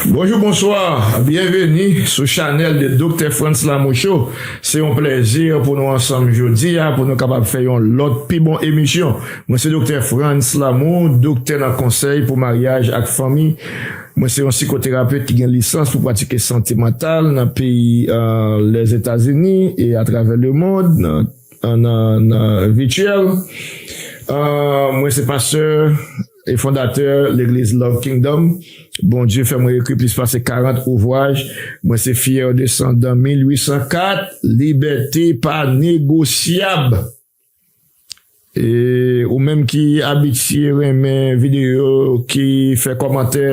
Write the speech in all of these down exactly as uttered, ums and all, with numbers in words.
Bonjou, bonswa, byenveni sou chanèl de Doktè Frantz Lamour Show. Se yon plèzi pou nou ansanm jodi a, pou nou kapab fè yon lòt pi bon emisyon. Mwen se Doktè Frantz Lamour, doktè nan konsèy pou maryaj ak fanmi. Mwen se yon sikoterapet ki gen lisans pou pratike sante mantal nan peyi, euh, Lèzetazini e atravè lemonn, nan, nan, nan vityèl. Euh, mwen se pastè e fondatè legliz Love Kingdom. Bondye fè mwen ekri plis pase karant ouvraj. Mwen se fyè desandan mil uit san kat, libète pa negosyab. E ou menm ki abitye renmen videyo, ki fè kòmantè,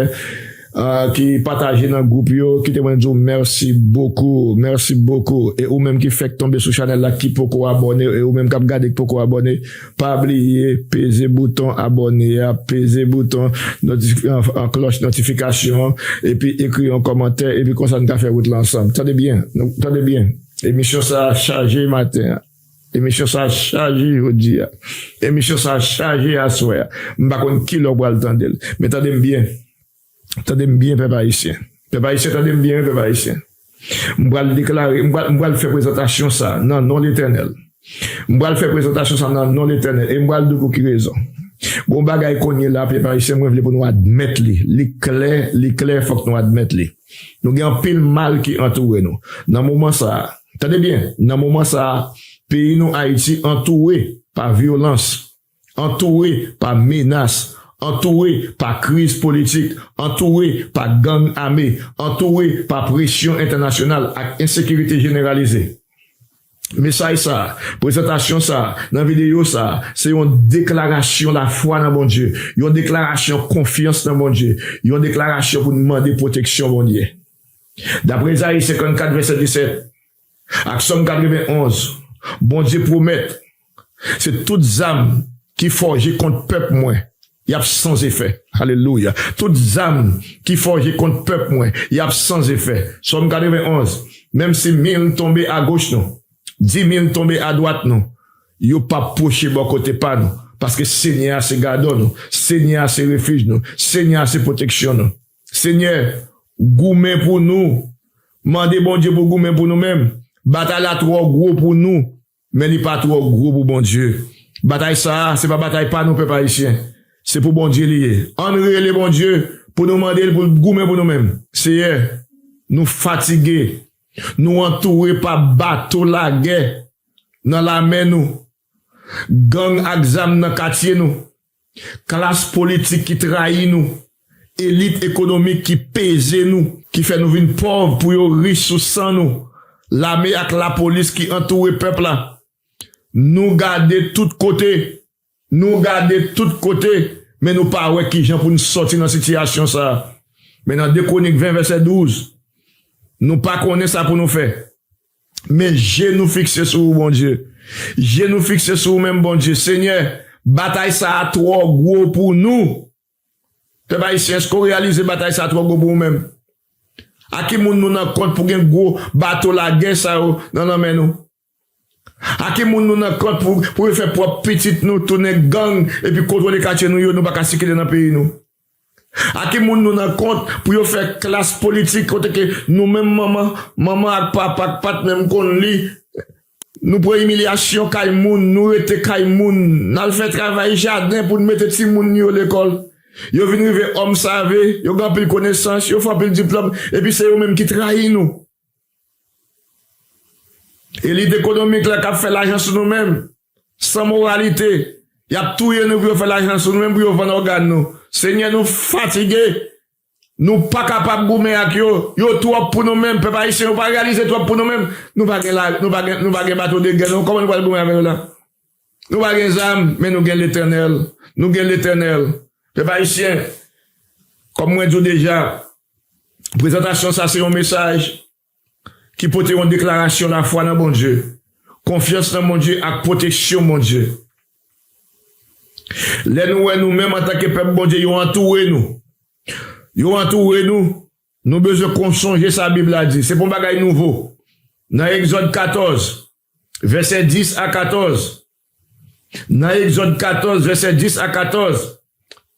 ah, ki pataje nan gwoup yo, kite mwen di w mèsi bokou, mèsi bokou. E ou menm ki fèk tonbe sou chanèl la, ki poko abòne, e ou menm k ap gade ki poko abòne, pa bliye peze bouton abòne a, peze bouton notif-, an, an klòch notifikasyon an, epi ekri yon kòmantè, epi konsa n ka fè wout la ansanm. Tande byen, nou, tande byen. Emisyon sa a chaje maten an. Emisyon sa a chaje jodi a. Emisyon sa a chaje aswè a. M pa konn ki lè w pral tande l. Men tande m byen. Tande m byen, pèp ayisyen. Pèp ayisyen, tande m byen, wi, pèp ayisyen. M pral deklare, m pral, m pral fè prezantasyon sa a nan non Letènèl. M pral fè prezantasyon sa a nan non Letènèl. E m pral di w pou ki rezon. Gon bagay kounye la, pèp ayisyen, mwen vle pou nou admèt li. Li klè, li klè, fòk nou admèt li. Nou gen anpil mal ki antoure nou. Nan moman sa a, tande byen, nan moman sa a, peyi nou Ayiti antoure pa vyolans, antoure pa menas, antoure pa kriz politik, antoure pa gang ame, antoure pa presyon entènasyonal ak ensekirite jeneralize. Mesaj sa a, prezantasyon sa a, nan videyo sa a, se yon deklarasyon lafwa nan Bondye, yon deklarasyon konfyans nan Bondye, yon deklarasyon pou n mande pwoteksyon Bondye. Daprè Ezayi senkannkat, vèsè disèt, ak Sòm katrevenn onz, Bondye pwomèt, se tout zam ki fòje kont pèp mwen, y ap san efè. Alelouya. Tout zam ki fòje kont pèp mwen, y ap san efè. Sòm katrevenn onz, menm si mil tonbe agoch nou, di mil tonbe adwat nou, yo p ap pwoche bò kote pa nou, paske Senyè a se gadò nou, Senyè a se refij nou, Senyè a se pwoteksyon nou. Senyè, goumen pou nou. Mande Bondye pou goumen pou nou menm. Batay la twò gwo pou nou, men li pa twò gwo pou Bondye. Batay sa a, se pa batay pa nou, pèp ayisyen. Se pou Bondye li ye. Ann rele Bondye pou nou mande l pou l goumen pou nou menm. Seyè, nou fatige. Nou antoure pa bato lagè nan lamè nou. Gang ak zam nan katye nou. Klas politik ki trayi nou, elit ekonomik ki peze nou, ki fè nou vin pòv pou yo rich sou san nou, lame ak lapolis ki antoure pèp la. Nou gade tout kote, nou gade tout kote, men nou pa wè kijan pou n sòti nan sitiyasyon sa a. Men nan de Kwonik ven vèsè douz, nou pa konnen sa pou nou fè. Men je nou fikse sou ou, Bondye. Je nou fikse sou ou menm, Bondye. Senyè, batay sa a twò gwo pou nou. Pèp ayisyen, èske w reyalize batay sa a twò gwo pou ou menm? A ki moun nou nan kont pou gen gwo bato lagè sa yo nan lanmè nou? A ki moun nou nan kont pou, pou yo fè pwòp pitit nou tounen gang epi kontwole katye nou yo, nou pa ka sikile nan peyi nou? A ki moun nou nan kont pou yo fè klas politik kote ke nou menm manman, manman ak papa k pa t menm konn li, nou pran imilyasyon kay moun, nou rete kay moun, n al fè travay jaden pou n mete timoun yo lekòl. Yo vin rive òm save, yo gen anpil konesans, yo fè anpil diplòm, epi se yo menm ki trayi nou. Elit ekonomik la k ap fè lajan sou nou menm, san moralite, y ap touye nou pou yo fè lajan sou nou menm, pou yo vann ògàn nou. Senyè, nou fatige. Nou pa kapab goumen ak yo. Yo twòp pou nou menm. Pèp ayisyen, yo pa reyalize twòp pou nou menm. Nou pa gen la, nou pa gen, nou pa gen bato de gè, non. Kòman nou pral goumen avè yo la? Nou pa gen zam, men nou gen Letènèl. Nou gen Letènèl. Pèp ayisyen, kòm mwen di w deja, prezantasyon sa se yon mesaj ki pote yon deklarasyon lafwa nan Bondye, konfyans nan Bondye ak pwoteksyon Bondye. Lè nou wè nou menm antanke pèp Bondye, yo antoure nou. Yo antoure nou. Nou bezwen kon sonje sa Bib la di. Se pa yon bagay nouvo. Nan Egzòd katòz, vèsè dis a katòz. Nan Egzòd katòz, vèsè dis a katòz,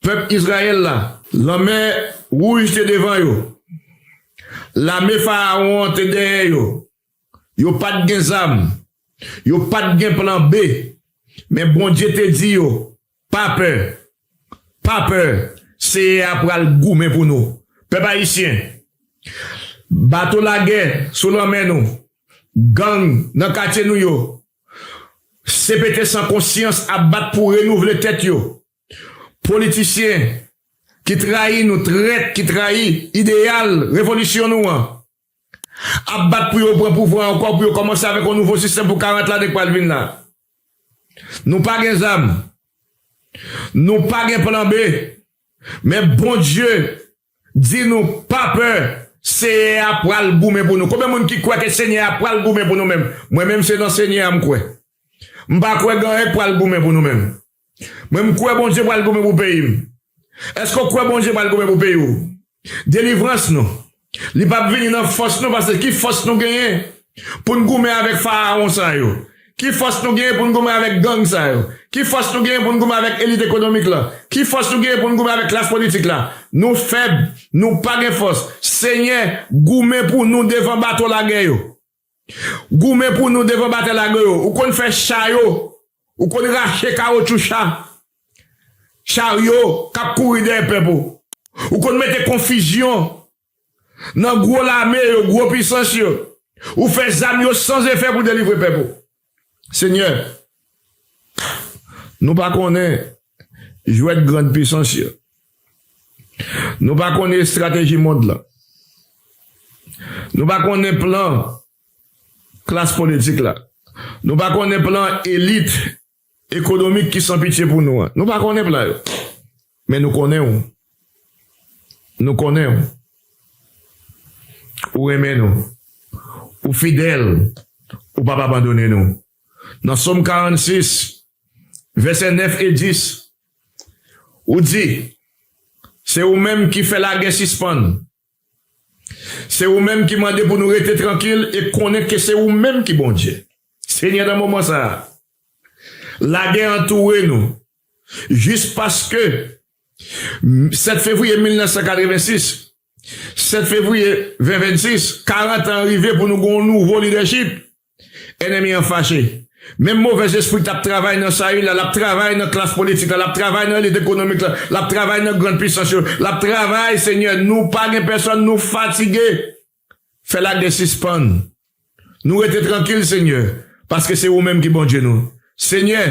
pèp Izrayèl la, lanmè wouj te devan yo. Lame Farawon an te dèyè yo. Yo pa t gen zam. Yo pa t gen plan B. Men Bondye te di yo, pa pè. Pa pè. Seyè a pral goumen pou nou. Pèp ayisyen, bato lagè sou lanmè nou. Gang nan katye nou yo. C P T san konsyans ap bat pou renouvle tèt yo. Politisyen ki trayi nou, trèt ki trayi ideyal revolisyon nou an, ap bat pou yo pran pouvwa ankò, pou yo kòmanse avèk yon nouvo sistèm pou karant lane k pral vin la. Nou pa gen zam. Nou pa gen plan B. Men Bondye di nou, pa pè, Seyè a pral goumen pou nou. Konbyen moun ki kwè ke Senyè a pral goumen pou nou menm? Mwen menm, se nan Senyè a m kwè. M pa kwè gen anyen k pral goumen pou nou menm. Mwen, m kwè Bondye pral goumen pou peyi m. Èske w kwè Bondye pral goumen pou peyi w? Delivrans nou, li p ap vini nan fòs nou, paske ki fòs nou genyen pou n goumen avèk farawon sa yo? Ki fòs nou genyen pou n goumen avèk gang sa yo? Ki fòs nou genyen pou n goumen avèk elit ekonomik la? Ki fòs nou genyen pou n goumen avèk klas politik la? Nou fèb, nou pa gen fòs. Senyè, goumen pou nou devan bato lagè yo. Goumen pou nou devan bato lagè yo. Ou konn fè cha yo. Ou konn rache kawotchou cha. Cha yo k ap kouri dèyè pèp ou. Ou konn mete konfizyon nan gwo lame yo, gwo pisans yo. Ou fè zam yo san efè pou delivre pèp ou. Senyè, nou pa konnen jwèt grann pisans yo. Nou pa konnen estrateji mond lan. Nou pa konnen plan klas politik la. Nou pa konnen plan elit ekonomik ki san pitye pou nou an. Nou pa konnen plan yo. Men nou konnen w. Nou konnen w. Ou renmen nou. Ou fidèl. Ou p ap abandone nou. Nan Sòm karannsis, vèsè nèf e dis, ou di, se ou menm ki fè lagè sispann. Se ou menm ki mande pou nou rete trankil e konnen ke se ou menm ki Bondye. Senyè, nan moman sa a, lagè antoure nou. Jis paske sèt fevriye mil nèf san katrevensis, sèt fevriye ven vennsis, karant an rive pou nou gen yon nouvo lidèchip. Ènmi an fache. Menm movèz espri k t ap travay nan Sayil la, l ap travay nan klas politik la, l ap travay nan elit ekonomik la, l ap travay nan grann pisans yo, l ap travay, Senyè, nou pa gen pèsòn, nou fatige. Fè lagè sispann. Nou rete trankil, Senyè, paske se ou menm ki Bondye nou. Senyè,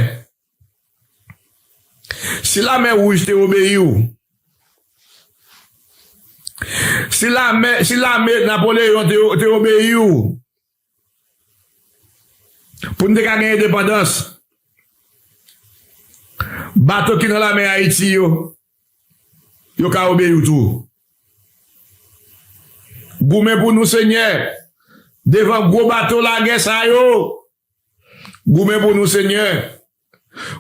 si Lamè Wouj te obeyi w, si lame, si lame Napoleyon te, te obeyi w, pou n te ka gen endepandans, bato ki nan lame Ayiti yo, yo ka obeyi w tou. Goumen pou nou, Senyè, devan gwo bato lagè sa yo. Goumen pou nou, Senyè.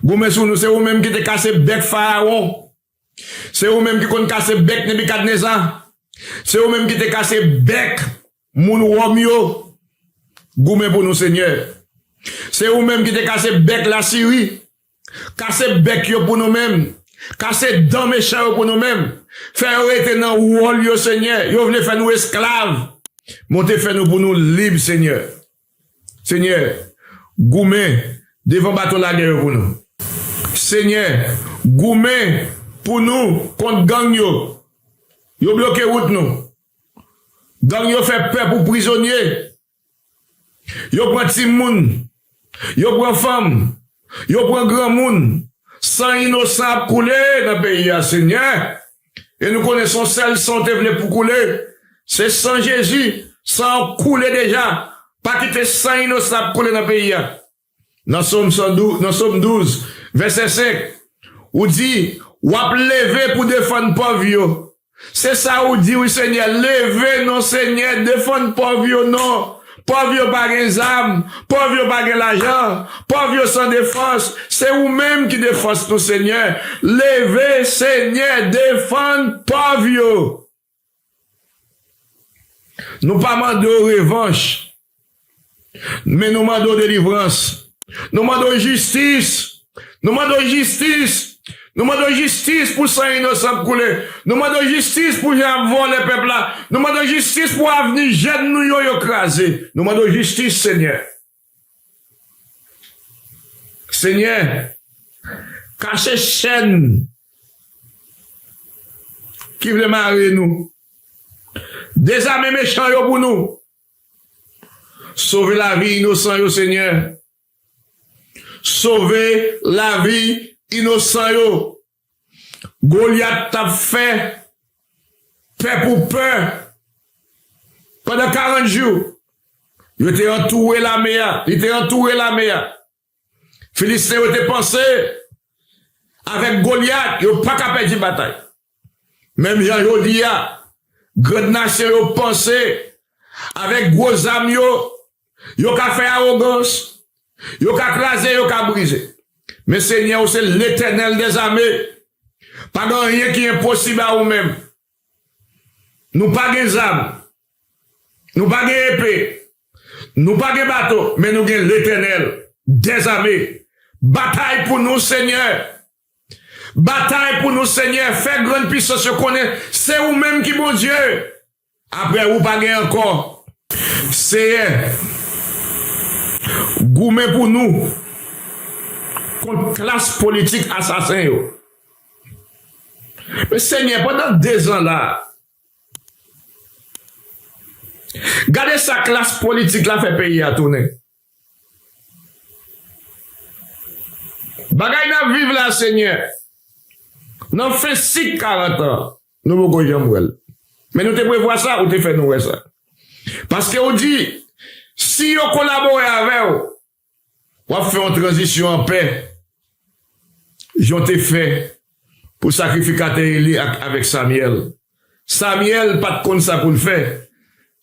Goumen sou nou, se ou menm ki te kase bèk Farawon. Se ou menm ki konn kase bèk Nebikadneza. Se ou menm ki te kase bèk moun Wòm yo. Goumen pou nou, Senyè. Se ou menm ki te kase bèk Lasiri. Kase bèk yo pou nou menm. Kase dan mechan yo pou nou menm. Fè yo rete nan wòl yo, Senyè. Yo vle fè nou esklav. Men w te fè nou pou nou lib, Senyè. Senyè, goumen devan bato lagè yo pou nou. Senyè, goumen pou nou kont gang yo. Yo bloke wout nou. Gang yo fè pèp ou prizonye. Yo pran timoun. Yo pran fanm. Yo pran granmoun. San inosan ap koule nan peyi a, Senyè. E nou konnen se yon sèl san w te vle pou koule. Se san Jezi. San an koule deja. Pa kite san inosan ap koule nan peyi a. Nan Sòm san douz, nan Sòm douz, vèsè senk, ou di, w ap leve pou defann pòv yo. Se sa ou di, wi, Senyè. Leve non, Senyè, defann pòv yo non. Pòv yo pa gen zam, pòv yo pa gen lajan, pòv yo san defans. Se ou menm ki defans nou, Senyè. Leve, Senyè, defann pòv yo. Nou pa mande w revanch, men nou mande w delivrans. Nou mande w jistis. Nou mande w jistis. Nou mande w jistis pou san inosan k koule. Nou mande w jistis pou jan y ap vòlè pèp la. Nou mande w jistis pou avni jèn nou yo, yo kraze. Nou mande w jistis, Senyè. Senyè, kache chèn ki vle mare nou. Dezame mechan yo pou nou. Sove lavi inosan yo, Senyè. Sove lavi inosan yo. Golyat t ap fè pèp ou pè pandan karant jou. Yo te antoure lame a. Li te antoure lame a. Filisten yo te panse, avèk Golyat, yo pa ka pèdi batay. Menm jan jodi a, grann nasyon yo panse, avèk gwo zam yo, yo ka fè awogans, yo ka kraze, yo ka brize. Men Senyè, ou se Letènèl dèzame. Pa gen anyen ki enposib a ou menm. Nou pa gen zam. Nou pa gen epe. Nou pa gen bato, men nou gen Letènèl dèzame. Batay pou nou, Senyè. Batay pou nou, Senyè. Fè grann pisans yo konnen se ou menm ki Bondye. Apre ou pa gen ankò. Senyè, goumen pou nou kont klas politik asasen yo. Men Senyè, pandan dezan la, gade sa klas politik la fè peyi a tounen. Bagay n ap viv la, Senyè, nan fen sik karant an, nou poko janm wè l. Men nou te prevwa sa, ou te fè nou wè sa. Paske ou di, si yo kolabore avè w, w ap fè yon tranzisyon anpè. Jan w te fè pou sakrifikatè Eli ak, avèk Samyèl. Samyèl pa t konn sa pou l fè.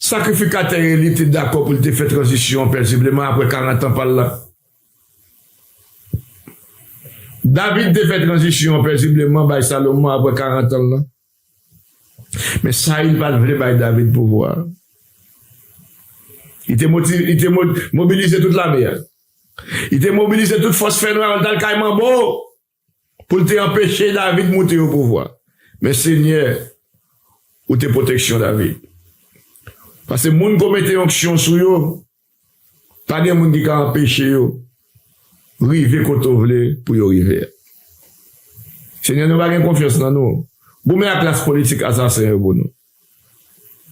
Sakrifikatè Eli te dakò pou l te fè tranzisyon an pèzibleman apre karant an pa l la. David te fè tranzisyon an pèzibleman bay Salomon apre karant an l lan. Men Sayil pa t vle bay David pouvwa a. Li te moti-, li te mo-, mobilize tout lame a. Li te mobilize tout fòs fènwa yo, l t al kay manbo pou l te anpeche David moute o pouvwa. Men Senyè, ou te pwoteksyon David. Paske moun k ou mete onksyon sou yo, pa gen moun ki ka anpeche yo rive kote w vle pou yo rive a. Senyè, nou pa gen konfyans nan nou. Goumen ak klas politik asasen yo pou nou.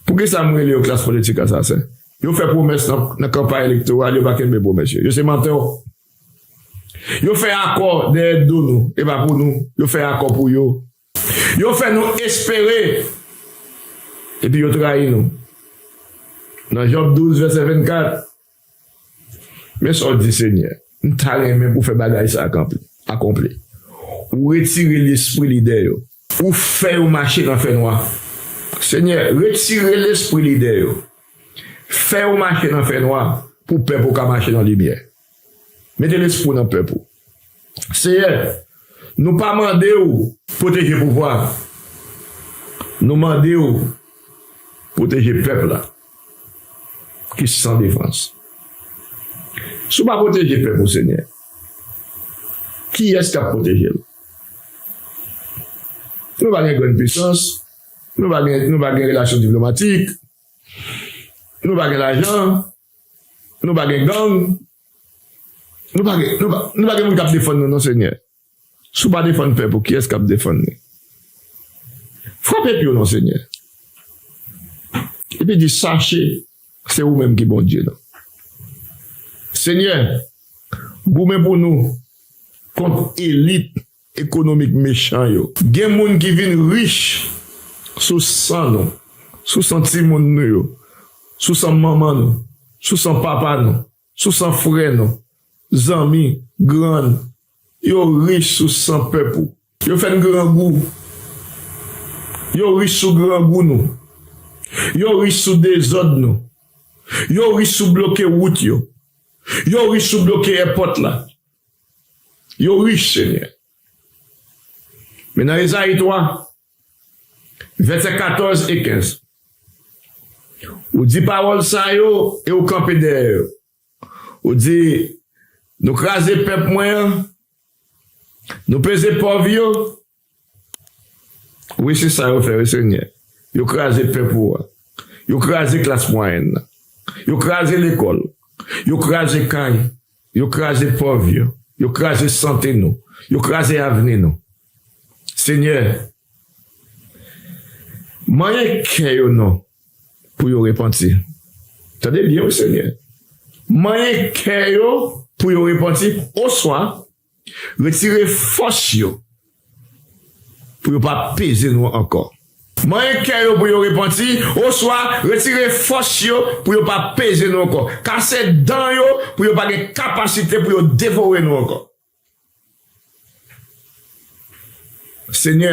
Poukisa m rele yo klas politik asasen? Yo fè pwomès nan, nan kanpay elektoral, yo pa kenbe pwomès yo. Yo se mantè. Yo fè akò dèyè do nou, e pa pou nou. Yo fè akò pou yo. Yo fè nou espere, epi yo trayi nou. Nan Jòb douz, vèsè vennkat, men sa w di, Senyè, m ta renmen pou w fè bagay sa akonpli, akonpli. Ou retire lespri lidè yo. Ou fè yo mache nan fènwa. Senyè, retire lespri lidè yo. Fè yo mache nan fènwa pou pèp ou ka mache nan limyè. Mete lespri w nan pèp ou. Senyè, nou pa mande w pwoteje pouvwa. Nou mande w pwoteje pèp la ki san defans. Si w pa pwoteje pèp ou, Senyè, kiyès k ap pwoteje l? Nou pa gen grenn pisans, nou pa gen, nou pa gen relasyon diplomatik, nou pa gen lajan, nou pa gen gang, nou pa gen, nou pa, nou pa gen moun k ap defann nou, non, Senyè. Si w pa defann pèp ou, kiyès k ap defann li? Frape pye w non, Senyè. Epi di, sache, se ou menm ki Bondye nou. Senyè, goumen pou nou kont elit ekonomik mechan yo. Gen moun ki vin rich sou san nou, sou san timoun nou yo, sou san manman nou, sou san papa nou, sou san frè nou, zanmi, grann, yo rich sou san pèp ou. Yo fè n grangou. Yo rich sou grangou nou. Yo rich sou dezòd nou. Yo rich sou bloke wout yo. Yo rich sou bloke èpòt la. Yo rich, Senyè. Men nan Ezayi twa, vèsè katòz e kenz, ou di pawòl sa yo e ou kanpe dèyè yo. Ou di, nou kraze pèp mwen an, Nou peze pòv yo. Wi, se sa yo fè, wi, Senyè. Yo kraze pèp ou a. Yo kraze klas mwayèn nan. Yo kraze lekòl. Yo kraze kay. Yo kraze pòv yo. Yo kraze sante nou. Yo kraze avni nou. Senyè, manyen kè yo non pou yo repanti. Tande byen, wi, Senyè. Manyen kè yo pou yo repanti, oswa retire fòs yo pou yo pa peze nou ankò. Manyen kè yo pou yo repanti, oswa retire fòs yo pou yo pa peze nou ankò. Kase dan yo pou yo pa gen kapasite pou yo devore nou ankò. Senyè,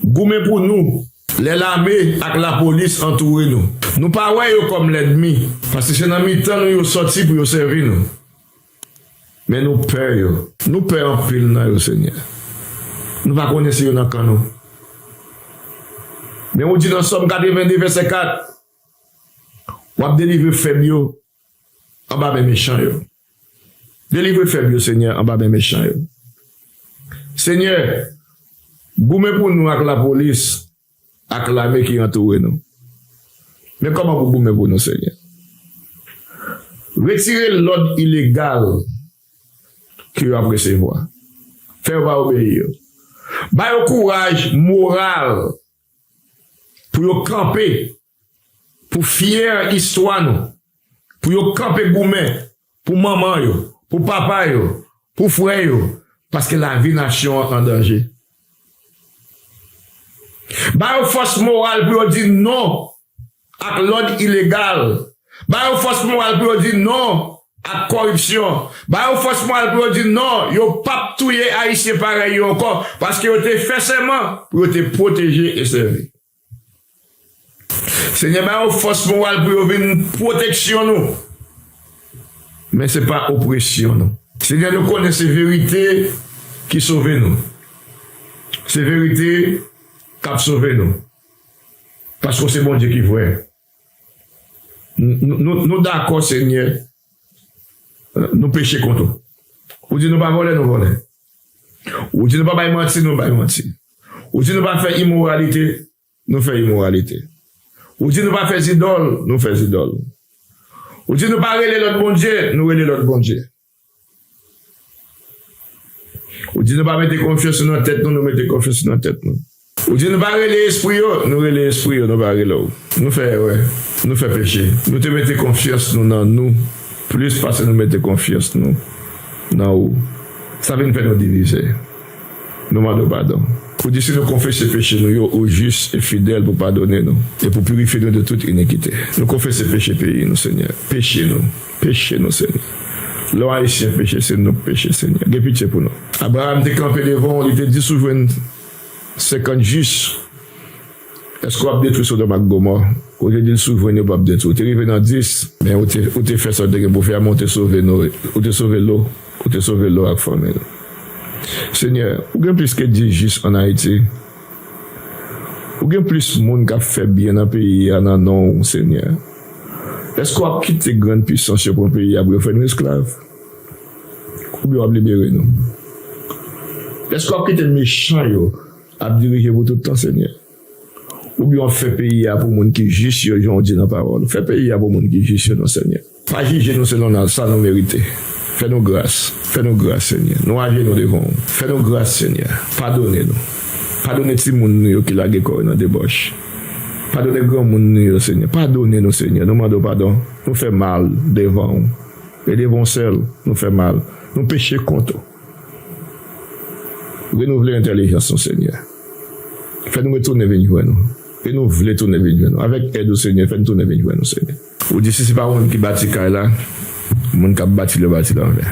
goumen pou nou lè lame ak lapolis antoure nou. Nou pa wè yo kòm lènmi, paske se nan mitan nou yo sòti pou yo sèvi nou. Men nou pè yo. Nou pè anpil nan yo, Senyè. Nou pa konnen si yo nan kan nou. Men ou di nan Sòm katrevenn de, vèsè kat, w ap delivre fèb yo anba men mechan yo. Delivre fèb yo, Senyè, anba men mechan yo. Senyè, goumen pou nou ak lapolis, ak lame ki antoure nou. Men kòman pou goumen pou nou, Senyè. Retire lòd ilegal ke yo ap resevwa. Fè yo pa obeyi yo. Ba yo kouraj moral pou yo kanpe pou fyè istwa nou, pou yo kanpe goumen pou manman yo, pou papa yo, pou frè yo, paske lavi nasyon an an danje. Ba yo fòs moral pou yo di non ak lòd ilegal. Ba yo fòs moral pou yo di non ak kòripsyon. Ba yo fòs moral pou yo di non, yo p ap touye Ayisyen parèy yo ankò, paske yo te fè sèman pou yo te pwoteje e sèvi. Senyè, ba yo fòs moral pou yo vin pwoteksyon nou. Men se pa opresyon nou. Senyè, nou konnen se verite ki sove nou. Se verite k ap sove nou. Paske w se Bondye ki vrè. Nou, nou, nou, nou dakò, Senyè, nou peche kont ou. Ou di nou pa vòlè, nou vòlè. Ou di nou pa bay manti, nou bay manti. Ou di nou pa fè imoralite, nou fè imoralite. Ou di nou pa fè zidòl, nou fè zidòl. Ou di nou pa rele lòt bondye, nou rele lòt bondye. Ou di nou pa mete konfyans nou nan tèt nou, nou mete konfyans nou nan tèt nou. Ou di nou pa rele espri yo, nou rele espri yo, nou pa rele w. Nou fè erè, nou fè peche. Nou te mete konfyans nou nan nou plis pase nou mete konfyans nou nan ou. Sa vin fè nou divize. Nou mande w padon. Ou di si nou konfese peche nou yo, ou jis e fidèl pou padone nou e pou pirifye nou de tout inikite. Nou konfese peche peyi nou, Senyè. Peche nou. Peche nou, Senyè. Lè w Ayisyen peche, se nou k peche, Senyè. Gen pitye pou nou. Abraram te kanpe devan w, li te di si w jwenn senkant jis, èske w ap detwi Sodòm ak Gomò? Ou te di l si w jwenn yo p ap detwi. Ou te rive nan dis, men ou te, ou te fè sa w te gen pou w fè a, men ou te sove Noe. Ou te sove Lo. Ou te sove Lo ak fanmi l. Senyè, ou gen plis ke dis jis ann Ayiti. Ou gen plis moun k ap fè byen nan peyi a nan non w, Senyè. Èske w ap kite grann pisans yo pran peyi a pou yo fè nou esklav? Oubyen w ap libere nou? Èske w ap kite mechan yo ap dirije pou tout tan, Senyè? Oubyen w ap fè peyi a pou moun ki jis yo, jan w di nan pawòl ou? Fè peyi a pou moun ki jis yo, non, Senyè. Pa jije nou selon nan sa nou merite. Fè nou gras. Fè nou gras, Senyè. Nou ajenou devan w. Fè nou gras, Senyè. Padone nou. Padone timoun nou yo ki lage kò yo nan debòch. Padone granmoun nou yo, Senyè. Padone nou, Senyè. Nou mande w padon. Nou fè mal devan w. E devan w sèl, nou fè mal. Nou peche kont ou. Renouvle entèlijans nou, Senyè. Fè nou retounen vin jwenn ou. E nou vle tounen vin jwenn ou. Avèk èd ou, Senyè, fè n tounen vin jwenn ou, Senyè. Ou di, si se pa ou menm ki bati kay la, moun k ap bati l yo bati l anvè.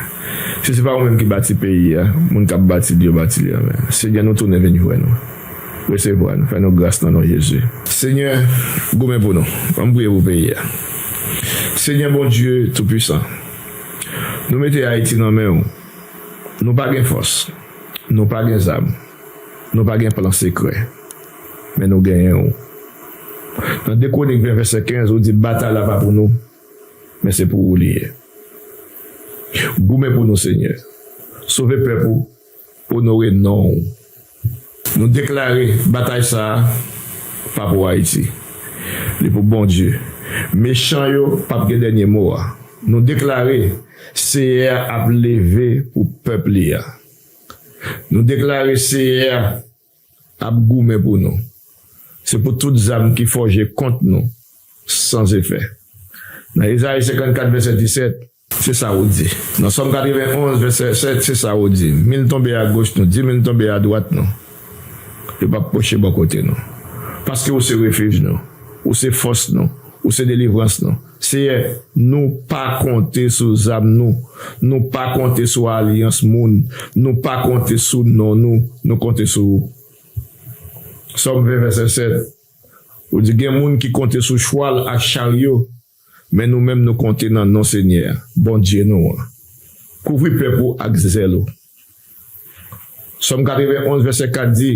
Si se pa ou menm ki bati peyi a, moun k ap bati l yo bati l anvè. Senyè, nou tounen vin jwenn ou. Resevwa nou, fè nou gras nan non Jezi. Senyè, goumen pou nou. Ann priye pou peyi a. Senyè Bondye Toupisan, nou mete Ayiti nan men w. Nou pa gen fòs. Nou pa gen zam. Nou pa gen plan sekrè. Men nou genyen w. Nan de Kwonik ven vèsè kenz, ou di, batay la pa pou nou, men se pou ou li ye. Goumen pou nou, Senyè. Sove pèp ou, onore non w. Nou deklare batay sa a pa pou Ayiti. Li pou Bondye. Mechan yo p ap gen dènye mo a. Nou deklare Seyè a ap leve pou pèp li a. Nou deklare Seyè a ap goumen pou nou. Se pou tout zam ki fòje kont nou san efè. Nan Ezayi senkannkat vèsè disèt, se sa ou di. Nan Sòm katrevenn onz vèsè sèt, se sa ou di. Mil tonbe agoch nou, di mil tonbe adwat nou, yo p ap pwoche bò kote nou. Paske ou se refij nou, ou se fòs nou, ou se delivrans nou. Seyè, nou pa konte sou zam nou, nou pa konte sou alyans moun, nou pa konte sou non nou, nou konte sou ou. Sòm ven vèsè sèt, ou di gen moun ki konte sou chwal ak charyo, men nou menm nou konte nan non Senyè a, Bondye nou an. Kouvri pèp ou ak zèl ou. Sòm katrevenn onz vèsè kat di,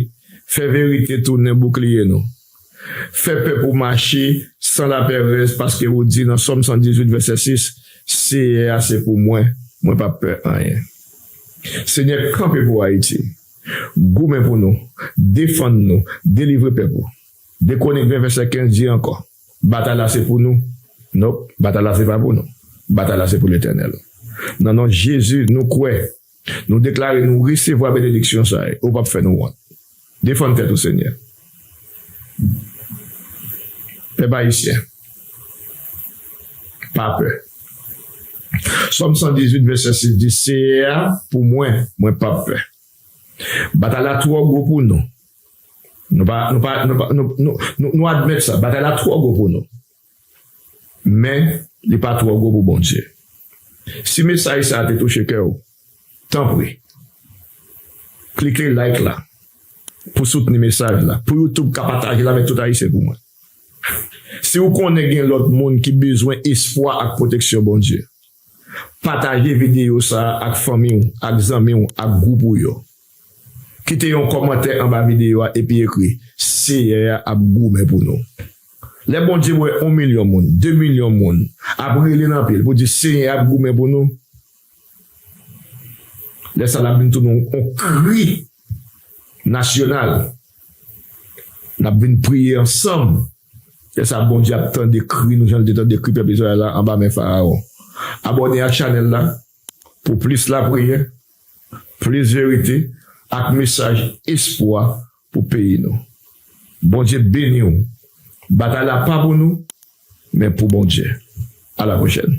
fè verite tounen boukliye nou. Fè pèp ou mache san lapèrèz, paske ou di nan Sòm san dizuit vèsè sis, Seyè a se pou mwen, mwen p ap pè anyen. Senyè, kanpe pou Ayiti. Goumen pou nou, defann nou, delivre pèp ou. De Kwonik ven vèsè kenz di ankò, batay la se pou nou. Nonp, batay la se pa pou nou. Batay la se pou Letènèl. Nan non Jezi, nou kwè. Nou deklare nou resevwa benediksyon sa yo. Ou p ap fè nou wont. Defann tèt ou, Senyè. Pèp ayisyen, pa pè. Sòm san dizuit vèsè sis di, Seyè a pou mwen, mwen p ap pè. Batay la twò gwo pou nou. Nou pa, nou pa, nou pa, nou, nou, nou, nou admèt sa. Batay la twò gwo pou nou. Men, li pa twò gwo pou Bondye. Si mesaj sa a te touche kè w, tanpri, klike like la pou soutni mesaj la, pou YouTube ka pataje l avèk tout Ayisyen pou mwen. Si w konnen gen lòt moun ki bezwen espwa ak pwoteksyon Bondye, pataje videyo sa a ak fanmi w, ak zanmi w, ak gwoup ou yo. Kite yon kòmantè anba videyo a epi ekri, Seyè a ap goumen pou nou. Lè Bondye wè yon milyon moun, de milyon moun ap rele nan pye l pou di Seyè a ap goumen pou nou, lè sa l ap vin tounen yon kri nasyonal. N ap vin priye ansanm. Lè sa a, Bondye ap tande kri nou, jan l te tande kri pèp Izrayèl la anba men Farawon. Abòne ak chanèl la pou plis lapriyè, plis verite, ak mesaj espwa pou peyi nou. Bondye beni w. Batay la pa pou nou, men pou Bondye. A la pwochèn.